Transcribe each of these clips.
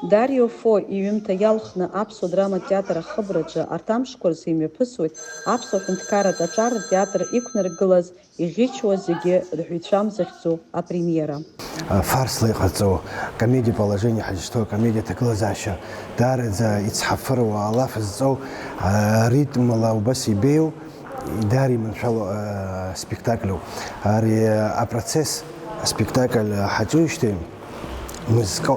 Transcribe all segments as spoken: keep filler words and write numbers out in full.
Дарио Фо иҩымҭа иалхны аԥсуа драматә театр ахыбраҿы арҭ амшқәа рзы имҩаԥысуеит аԥсуа ҳәынҭқарратә аҿар ртеатр иқәнаргылаз иӷьычуа зегьы рҳәаҩцәа захьӡу апремиера. Фарсла иҟарҵо, комедиа положение ҳазышьҭоу, акомедиа аҭагылазаашьа даараӡа ицҳафыруа, алаф зҵоу, аритмла убас ибеиоу, даара иманшәалоу спектакльоуп. Ари апроцесс аспектакль ҳаҿуижьҭеи мызкы,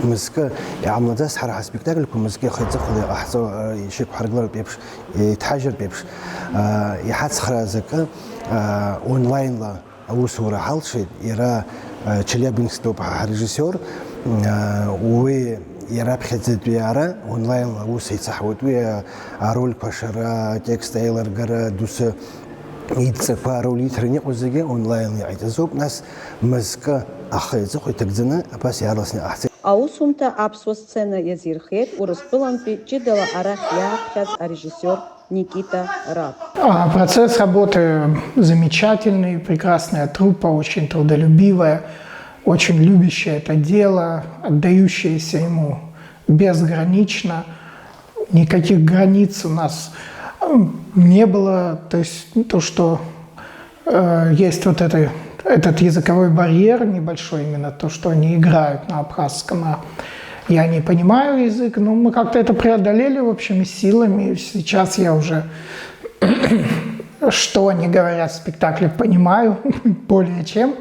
мызкы иҟамлаӡац, ҳара ҳаспектакльқәа мызкы ихы-иҵыхәала иҟаҳҵо, ишеиқәҳаргылартә еиԥш, иҭҳажьыртә еиԥш, иҳацхрааз акы онлаинла аусура ҳалшеит, иара Челябинсктәоуп ҳарежиссиор, уи иара аԥхьаӡатәи ара онлаинла аус еицаҳуеит, уи арольқәа ашара, атекст аилыргара, доусы идҵақәа ароль иҭараны иҟоу зегьы онлаинла иҟаиҵазоуп, нас мызкы ахы-иҵыхәа иҭагӡаны абас иаарласны иҟаҳҵеит. Аусумҭа аԥсуа сцена иазирхиеит Урыстәылантәи ҷыдала арахь иааԥхьаз арежиссиор Никита Раб. А, процесс работы замечательный, прекрасная труппа, очень трудолюбивая, очень любящая это дело, отдающаяся ему безгранично. Никаких границ у нас, м, не было. То есть то, что, э, есть вот это, этот языковой барьер небольшой, именно то, что они играют на абхазском, а я не понимаю язык, но мы как-то это преодолели общими силами. Сейчас я уже, что они говорят в спектакле, понимаю более чем.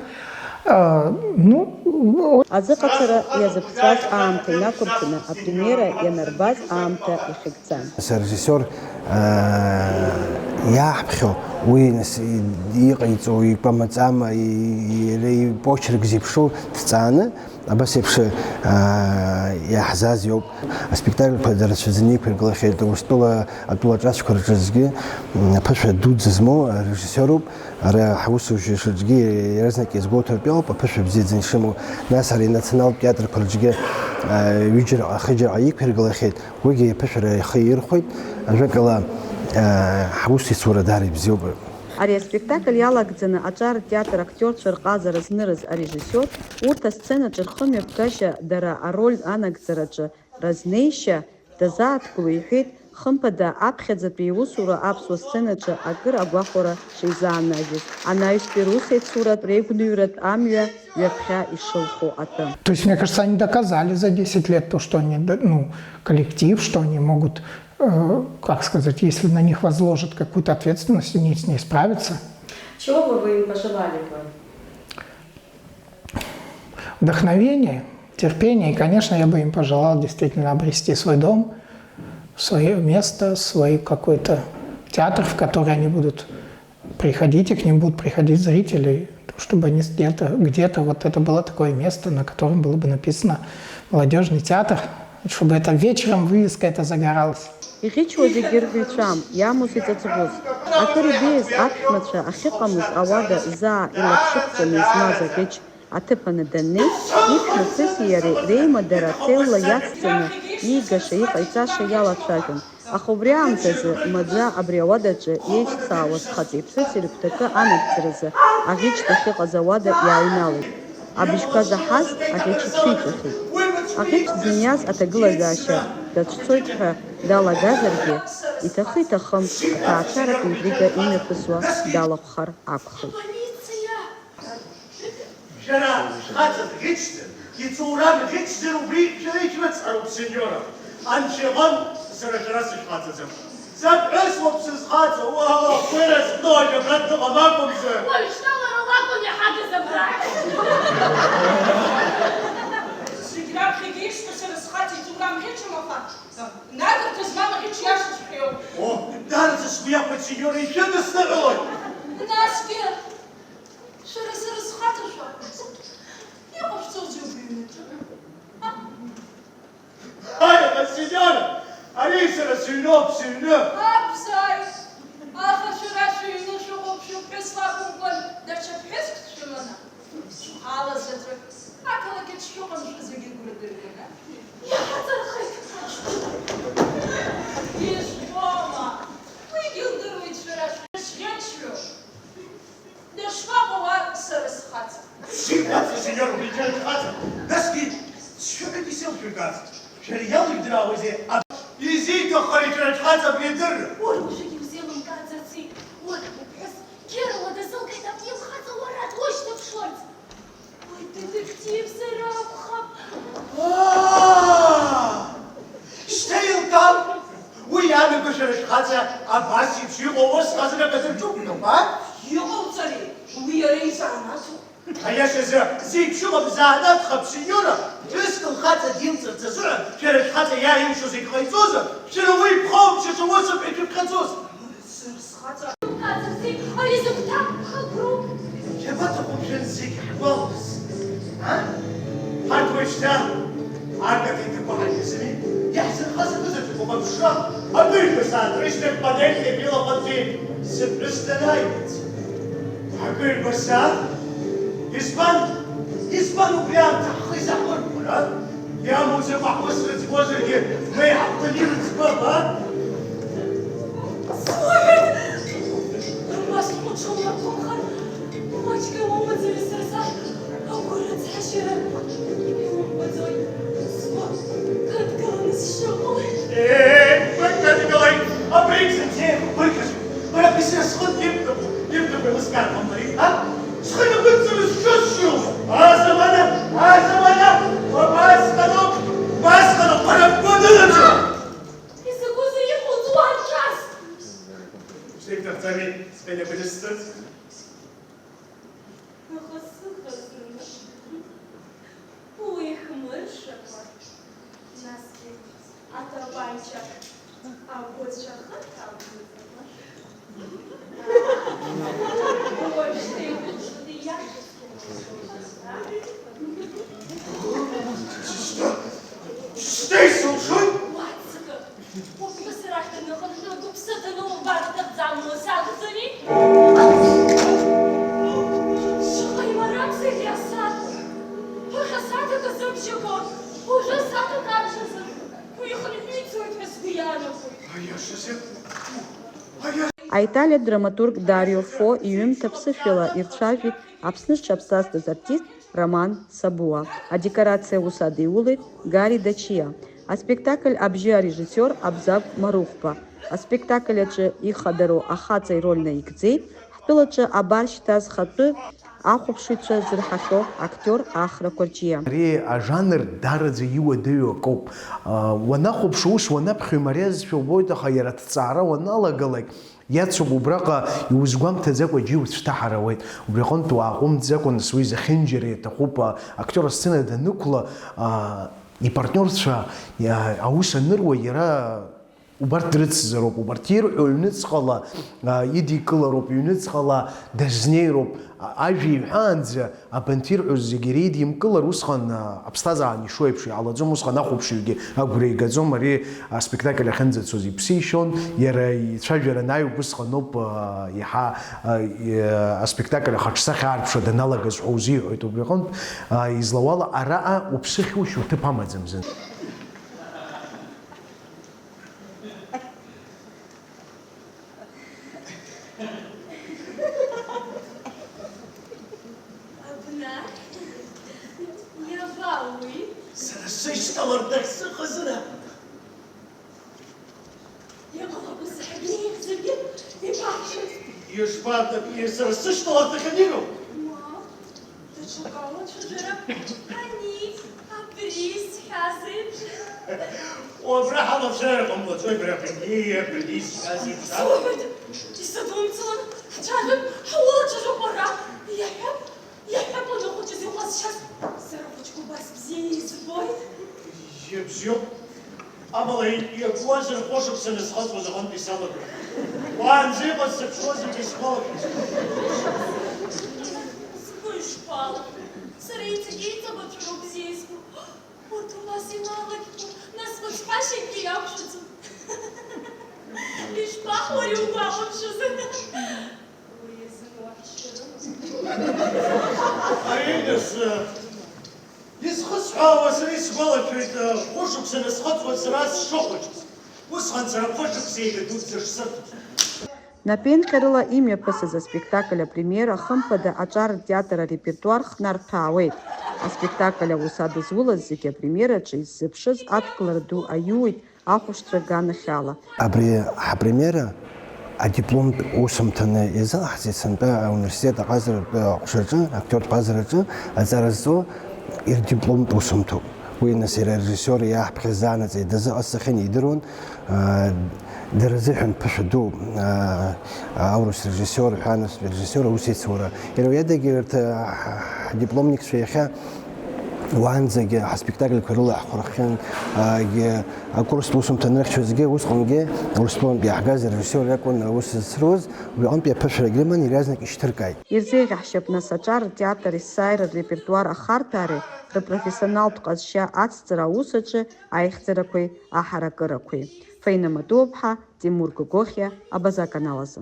Э, ну, о- Аӡыҟацара иазыԥҵәаз аамҭа инақәырцаны апремиера ианарбаз аамҭа ихьыгӡан. Сарежиссиор, э, иааҳԥхьо, уи нас иҟаиҵо, икәамаҵама, и-, иара ипочерк зеиԥшу дҵааны, абас еиԥш, э, иаҳзааз иоуп. Аспектакльқәа дара рацәаӡаны иқәиргылахьеит. Урыстәыла атәыла ҿацәқәа рҿы зегьы, м, аԥышәа дуӡӡа змоу арежиссиоруп. Ара ҳусужьы рҿгьы иаразнак иазгәоуҭартә иоуп аԥышәа бзиаӡаны ишымоу. Нас ара инационалтә театрқәа рҿгьы, а, ҩыџьараҟа, хыџьараҟа иқәиргылахьеит. Уигьы аԥышәара ихы ирхәеит. Ажәакала, а, ҳусеицура даара ибзиоуп. Ари аспектакль иалагӡаны аҿар театр актиорцәа рҟазара знырыз арежиссиор, урҭ асценаҿы рхымҩаԥгашьа дара ароль анагӡараҿы разнеишьа дазааҭгыло иҳәеит, хымԥада, аԥхьаӡатәи иусура аԥсуа сценаҿы акыр агәахәара шизаанажьыз, анаҩстәи русеицуратә реигәныҩратә амҩа ҩаԥхьа ишылху атәы. То есть, мне кажется, они доказали за десять лет то, что они, д-, ну, коллектив, что они могут, э, как сказать, если на них возложат какую-то ответственность, они с ней справятся. Чего бы вы им пожелали бы? Вдохновение, терпение. И, конечно, я бы им пожелал действительно обрести свой дом, свое место, свой какой-то театр, в который они будут приходить, и к ним будут приходить зрители, чтобы они где-то, где-то вот это было такое место, на котором было бы написано «Молодежный театр», чтобы это вечером вывеска это загоралась. Иӷьычуа зегьы рҳәаҩцәам, иамоу зыҵаҵӷәыз. Акыр ибеиаз аԥшәмацәа ахьыҟамыз ауада заа илаԥшықәҵаны измаз аӷьыч аҭыԥаны даннеи, иԥшәма ԥҳәыси иареи реимадара ҭелла иацҵаны иигаша-иҟаиҵаша иалацәажәон. Аха убри аамҭазы, маӡа абри ауадаҿы еицәцаауаз хаҵеи ԥҳәыси рыгәҭакы анагӡаразы аӷьыч дахьыҟаз ауада иааҩналеит. Абжьқәа заҳаз аӷьыч ицәиҵахьеит. Аӷьыч дзыниаз аҭагылазаашьа дацәцоит ҳәа далагазаргьы, иҭахы-иҭахым, аҭаацәаратә интрига имҩаԥысуа далахәхар акәхеит. Шәара хаҵа дӷьычзар, иҵоуран ӷьычзар, убри шәара ишәмыцхәроуп, сеньора. Анцәа иҟынтә, сара шәара сышәхаҵаӡам. Саԥҳәыс лоуп сызхаҵоу, уаҳа уахәыра зтәу ажәабжь дыҟам акәымзар. Уажәшьҭа лара лакәын иҳагыз абра. Зегь раԥхьагьы ишәҳәо сара схаҵа иҵоуран ӷьычым, аха нагырҭа змам аӷьыч иашаҵәҟьа иоуп. О, даараӡа сгәы иахәеит, сеньора, ишәыдысныҳәалоит. Насгьы, шәара сара схаҵа шәакәым. Иҟашәҵозеи убри аҩнаҿы? Ааи, аха, сеньора, ари сара сыҩноуп, сыҩны. Абзааит! Аха шәара шәыҩны шәыҟоуп, шәыԥҳәыс лакәымкәан, даҽа ԥҳәыск дшәыманы. Ала заҵәык, ақалақь аҿы шәыҟамшәа зегьы агәра дырганы. Иаҳаҵырхит! Ижәбома? Уигьы лдыруеит шәара шәышӷьычҩу. Дышԥаҟоу уа сара схаҵа? Сихаҵа, сеньор, убри џьара шәхаҵа. Насгьы сшәыҳәеит исеилшәыргарц. Изиҭаххари џьара хаҵа абри адырра? Уара уажәыгь иузеилымкааӡаци? Уара уԥҳәыс қьырала дазылгеит абни лхаҵа уара дуашьҭаԥшуарц! Уи дыдыхьҭибзар акәхап. Аа! Шьҭа еилкаауп! Уи иаанагои шәара шәхаҵа абас еиԥш иҟоу ус хазынак азырҿықәтәоуп, а? Иҟауҵари? Уи иара изанааҭуп. Аиашазы, зеиԥшыҟам занааҭхап, синьора, ԥҳәыск лхаҵа дилҵырц азыҳәан, шәара шәхаҵа иааимшьо зегь ҟаиҵозар, шәара уи ԥхоумшьаша усуп ҳәа ишәыԥхьаӡозар? Сара схаҵа. Указырзи, ари зыгәҭа ҳагәроуп. Иабаҭаху мшәан зегь ҳгәалс? А? Ҳарҭ уажәшьҭа акаҭа иҭақәа ҳаиҩызами? Иаҳзынхаз акызаҵәык уҟаԥшра, абыржәы сааҭ рышьҭахь панельк иабилахәаҵәи сыԥҳәыс данааиуаз. Акы ибасзаап. Избан? Избан убри аамҭа ҳхы изаҳмырхәар, а? Иамуӡакәа ҳус рыӡбозаргьы, ма иҳақәтәаны ирыӡбап, а? Суҳәоит! Убас уҽумырԥымхар, маҷк иумаӡами сара сахь? Агәы рыцҳашьара иумбаӡои? Сгәы кыдгыланы сшыҟоу. Еи, быкыдгылеит! Абригь зыбзиа еиқәбыргьыжьуп! Бара бзиа схы ибҭаху, ибҭаху еилыскаар ҟамлари, а? Схы иабыццакыз џьысшьома? Азамана, азамана! Убасҟаноуп, убасҟаноуп, бара бгәаныла! Изакәызеи иҟоуҵо уа аҿас? Шьҭа ибҭахӡами сԥенеқәа дысҵарц? Аха сыхазына уи хмыршәақәа, насгьы атапанча агәацәа хырҭамҭаӡакәа. Уажәшьҭа ихәыцуа диашаҵәҟьа. Шьҭа исылшоит! Уаццакы! Уԥҳәыс арахь даныхынҳәы, гәыԥсыҭаны умбар аҭахӡам, ус акәӡами? Шаҟа имарамзеи ари асааҭ? Ԥыхьа сааҭ акы зыбжьаго, уажәы сааҭ акы абжьазы. Уи ихынҳәы ицоит ҳәа сгәы иаанагоит. Аиашазы, аиа- Аиталиатә драматург Дарио Фо иҩымҭа ԥсышәала ирцәажәеит Аԥсны зҽаԥсазтәыз артист Роман Сабуа. Адекорациа аус адиулеит Гари Дачиа. Аспектакль абжьы арежиссиор Абзагә Марыхәба. Аспектакль аҿы ихадароу ахаҵа ироль наигӡеит ҳтәылаҿы абар шьҭа зхатәы ахәаԥшыҩцәа зырҳахьоу актиор Ахра Кәарҷиа. Ари ажанр дараӡа иуадаҩу акоуп. Уанахәаԥшуа ус уанаԥхьо имариазшәа убоит, аха иара аҭҵаара уаналагалак, иацуп убраҟа, иузгәамҭаӡакәа џьа иуцәҭаҳар ауеит. Убри аҟынтә уааҟәымҵӡакәа, нас уи зехьынџьара иаҭахуп, а, актиор асцена данықәла, а, ипартниорцәа, а, аус аныруа иара убарҭ дрыцзароуп, убарҭ ирҳәо ҩныҵҟала, а, идикылароуп, ҩныҵҟала дазнеироуп, а, ажәа иҳәаанӡа Абанҭ ирҳәоз зегьы иреидимкылар, усҟан, а, аԥсҭазаара ишуеиԥш иҟалаӡом, усҟан ахәаԥшыҩгьы агәра игаӡом, ари аспектакль ахьынӡацоз иԥсы ишьон, иара ицәажәара анааи убысҟаноуп, а, иаҳа, а, и-, аспектакль ахаҿсахьа аарԥшра даналагаз ҳәа узиҳәоит, убри аҟынтә, а, излауала, араҟа уԥсы ахьушьо ҭыԥ амаӡам зын. Абна, иаба уи? Сара сышьҭаларҭахь сыҟазар акәын. Иҟалақәоу саҳәаб иеиӷьзаргьы ибаҳшәырц. Ишԥаҭахи, сара сышьҭаларҭахь анироу? Мап. Даҽакала ацәажәара ани, абри исҳәаз еиԥш. Уи абра ҳалацәажәара ҟамлаӡои, абри, абри, абри исҳәаз еиԥш, а? Суҳәоит, исыдумцалан, ҳцәажәап, ҳулацәажәап уара. Иаҳәап, иаҳәап, уаныхәыҷыз иҟазшьаз. Сара ахәыҷқәа убас бзиа избоит. Ибзиоуп. Амала, иакуазар, хәышықәса насхыҵуаз аҟынтәи салагоит. Уаанӡа иҟаз сыԥшуазаргьы сгәалашәом. Сгәы ишԥалахәу? Сара иҵегь еиҵагәацәоуп бзиа избо. Урҭ убас иналакьқәо, нас уацәҳәашьакгьы иақәшәаӡом. Ишԥаҳуари угәаҟамшәаз? Уи азын уаҳәшьа рымам. Аида, сы-, изхысҳәаауа сара исгәалашәоит, хәышықәса насхыҵуан сара сшыхәыҷыз. Усҟан сара хәышықәса еига дуӡӡа шсырҭоз. Напеинҟьарыла имҩаԥысыз аспектакль апремиера хымԥада аҿар ртеатр арепертуар хнарҭәаауеит. Аспектакль аус адызулаз зегьы апремиераҿы иззыԥшыз адгылара ду аиуит ахәшьцәа ганахьала. Абри ҳапремиера адипломтә усумҭаны иазыҟаҳҵеит сынтәа ауниверситет аҟазаратә аҟәшаҿы, актиортә ҟазараҿы аҵара зҵо ирдипломтә усумҭоуп. Уи, нас, иара арежиссиор иааҳԥхьаз заанаҵ дазыҟасҵахьан, идыруан. Дара рзыҳәан ԥышәа ду, аурыс режиссиор ҳәа, нас, режиссиор аус еицура. Иара уи адагьы, урҭ ҳдипломникцәа иахьа уаанӡагьы ҳаспектакльқәа рыла иаҳхәархьан, акурстә усумҭа анрыхьчозгьы, усҟангьы Урыстәылантә иаҳгаз арежиссиор иакәын аус зцыруаз, уи аҟынтәи аԥышәарагь рыман, иаразнак ишьҭыркааит. Ирзеиӷьаҳшьап, нас, аҿар ртеатр есааира ррепертуар ахарҭәаареи рпрофессионалтә ҟазшьа ацҵара аус аҿы аихьӡарақәеи аҳаракырақәеи. Фаина Матуаԥҳа, Тимур Гогохиа, Абаза аканал азы.